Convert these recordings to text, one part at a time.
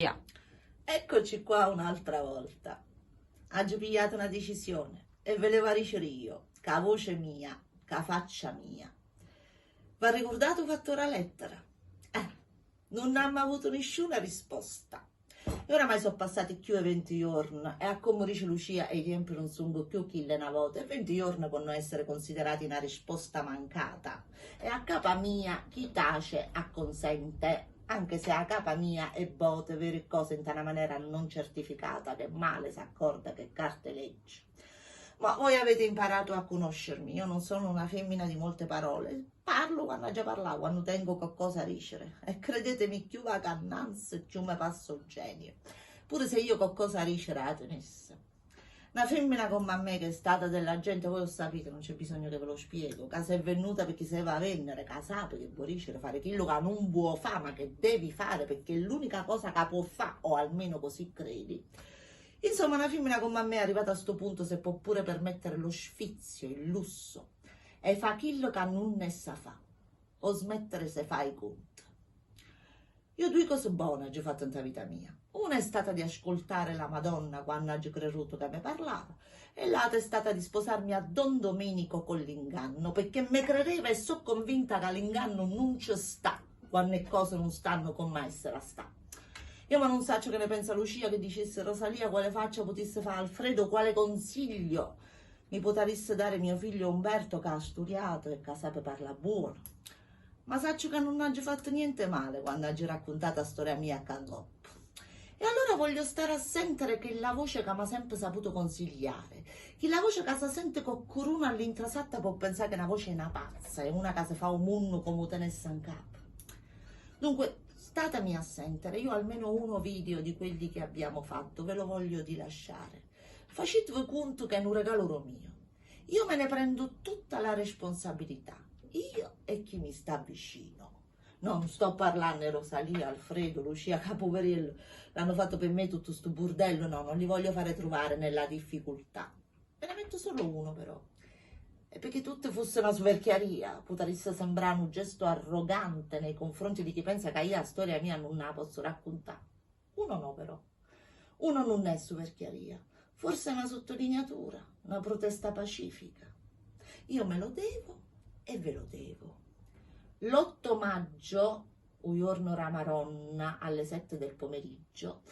Via. Eccoci qua un'altra volta. Aggio pigliato na decisione e ve l'eva dicere io, cu 'a voce mia, cu 'a faccia mia. V'arricurdate 'o fatto d' 'a lettera? Eh, nun ammo avuto nisciuna risposta. E oramai so' passati cchiù 'e 20 juorne e a comme dice Lucia 'e tiempe nun songo cchiù chille 'e na vota e 20 juorne ponno essere considerati na risposta mancata. E a capa mia chi tace acconsente. Anche se 'a capa mia 'e vvote vere 'e ccose 'int'a na manera non certificata, che male s'accorda che carte legge. Ma voi avete imparato a conoscermi, io non sono una femmina di molte parole, parlo quanno aggia parlà, quanno tengo coccosa 'a dicere e credetemi cchiù vaco annanze cchiù me passa 'o genio, pure se io coccosa 'a dicere 'a tenesse. Na femmina comm' a me che è stata della gente, voi 'o ssapite, non c'è bisogno che ve lo spiego, ca s'è vennuta pecché s'eva vennere, ca sape che vò dicere fare chillo ca nun vuò fà ma che devi fare pecché è l'unica cosa ca può fà, o almeno così credi. Insomma, na femmina comm' a me arrivata a sto punto se può pure permettere lo sfizio, il lusso 'e fà chillo ca nun essa fà, o smettere 'e se fà 'e cunte. Io due cose bone aggio fatto 'int'a vita mia. Una è stata di ascoltare la Madonna quanno aggio creruto ca me parlava e l'ata è stata di sposarmi a Don Domenico con l'inganno, pecché me crereva e so' convinta ca l'inganno nun ce sta quanno 'e cose nun stanno comm' 'essera sta. Io mo nun saccio che ne pensa Lucia, che dicesse Rosalia, quale faccia putisse fa Alfredo, quale consiglio mi potarisse dare mio figlio Umberto ca ha sturiato e ca sape parlà buono. Ma saccio ca nun aggio fatto niente 'e male quanno aggio raccuntato 'a storia mia ccà 'ncopp. E allora voglio stare a sentere chella voce ca m'ha sempe saputo consigliare, chella voce ca s'a sente coccuruno all'intrasatta po' pensà che è na voce 'e na pazza, 'e una ca se fa 'o munno comme 'o tenesse 'ncapa. Dunque, statemi a sentere, io almeno uno video di quelli che abbiamo fatto ve lo voglio di lasciare. Faciteve cunto che è nu regalo d' 'o mio. Io me ne prendo tutta la responsabilità, io e chi mi sta vicino. No, nun sto parlanno 'e Rosalia, Alfredo, Lucia, ca puveriello l'hanno fatto pe' me tutto stu burdello, no, non li voglio fare trovare nella difficoltà. Ve ne metto solo uno però. E pecché tutto fosse na suverchiaria, putarisse sembrà nu gesto arrogante nei confronti di chi pensa ca io 'a storia mia nun 'a posso raccuntà. Uno no però. Uno nun è suverchiaria, forse è na sottolineatura, na protesta pacifica. Io me lo devo e ve lo devo. L'otto maggio, 'o juorno d' 'a Maronna, alle sette del pomeriggio,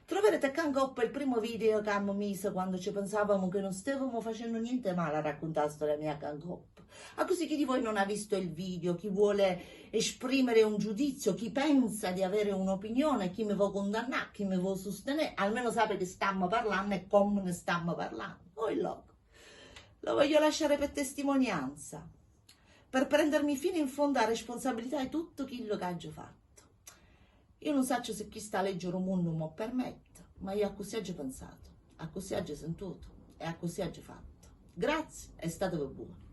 troverete ccà 'ncoppa il primo video che ammo miso quando ce pensavamo che non stevamo facendo niente 'e male a raccuntà 'a storia mia ccà 'ncoppa. Accussì chi di voi non ha visto il video, chi vuole esprimere un giudizio, chi pensa di avere un'opinione, chi me vo' cundannà, chi me vo' sustenè, almeno sape che stammo parlanno e comme ne stammo parlanno. Oilloco. Lo voglio lasciare per testimonianza, per prendermi fino in fondo 'a responsabilità 'e tutto chillo che aggio fatto. Io nun saccio si chista legge d' 'o munno m' 'o permette, ma io accussì aggio pensato, accussì aggio sentuto e accussì aggio fatto. Grazie e stateve buono.